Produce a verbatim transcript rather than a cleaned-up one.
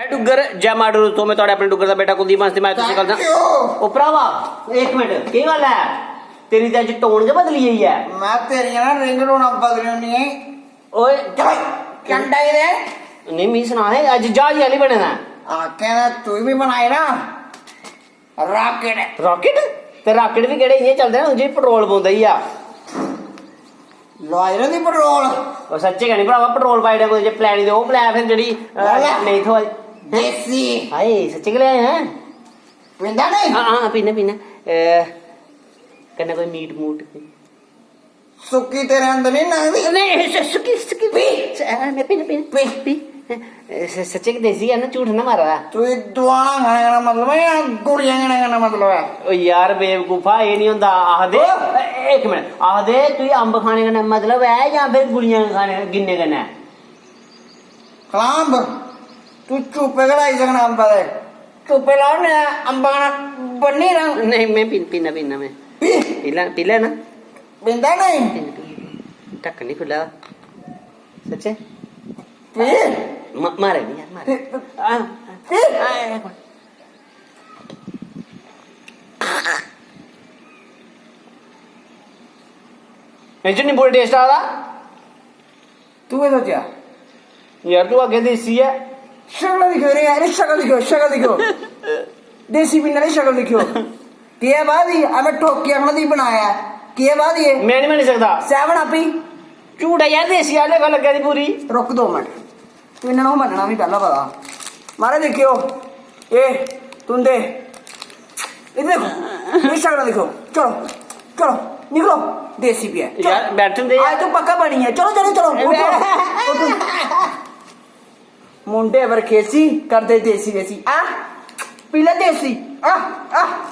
जय डुग्गर, जय मां डुग्गर दोस्तो, में थुआढ़े अपने डुग्गर दा बेटा कुलदीप हंस ते में तुसें गल्ल Thank you। ओ भरावा, इक मिनट, केह् गल्ल ऐ? तेरी ते अज्ज टोन गै बदली गेई ऐ। मैं तेरियां ना रिंगटोनां बदली ओड़नियां। ओए, चल, चंडा ही दे। नेईं, मिगी सना, है अज्ज ज्हाज आह्ली बने दा ऐ। आखें ते तू बी बनाए ना। राकेट। राकेट? ते राकेट बी केह्ड़े इ'यां चलदे न, उं'दे च पेट्रोल पौंदा ही आ। लोआई ना दी पेट्रोल। ओह् सच्चे गै निं भरावा, पेट्रोल पाई ओड़ेआ कुतै जे पलैनी ते ओह् पलै फिर जेह्ड़ी, अ, लै लै। नेईं थ्होआ दी। देसी। हाय, सच्चे गै लेआए हैं? पींदा नहीं? हां, हां, पीना, पीना। अ, कन्नै कोई मीट मूट। सुक्की तेरे अंदर नहीं लंघदी। नहीं, सु-, सुक्की, सुक्की। पी। स-, अ, मैं पीना, पीना। पी। पी। अ, स-, सच्चे गै देसी है ना, झूठ ना मारा दा। तू एह् दुआना खाने कन्नै मतलब है जां गोलियां खाने कन्नै मतलब है? ओ यार बेवकूफा, एह् नहीं होंदा। आखदे, ओ। अ, इक मिनट, आखदे तुगी अंब खाने कन्नै मतलब है जां फिर गुलियां खाने, गिन्ने कन्नै? कलांब, तू चुप्पे गै लाई सकना अंबा दे। चुप्पे लाओ ना, अंबा कन्नै बन्नी ना। नहीं, मैं पी-, पीना, पीना मैं। पी। पी लै, पी लै ना। पींदा नहीं? पीना, पीना, पीना। ढक्कन नहीं खुल्ला। सच्चे? पी। म-, मारे नहीं यार, मारे। पी। आ, पी। आ, एक मिनट। एह् च नींबू दा taste आ दा। तू केह् सोचेआ? यार, तू अग्गें देसी ऐ। शक्ल दिक्खेओ रे, अरे शक्ल दिक्खेओ, शक्ल दिक्खेओ। देसी पीने आह्ली शक्ल दिक्खेओ। केह् ऐ बात ही? अबे ठोकी आखना तुगी बनाया ऐ। केह् ऐ बात ये? मैं नहीं मन्नी सकदा। Seven Up ही। झूठ ऐ यार, देसी आह्ले को लग्गा दी पूरी। रुक दो मिनट। तू इन्ना ना मन्नना, मी पैह्ला पता। मारे दिक्खेओ, ए, तुंदे, इधर देखो, ये शक्ल दिक्खेओ, चलो, चलो, निकलो, देसी पिया, चलो। यार, बैठन दे यार। आज तो पक्का बनी है, चलो, चलो, चलो, उठो, उठो। मुंडे पर खेसी, करदे देसी, देसी, आ, पी ले देसी, आ, आ।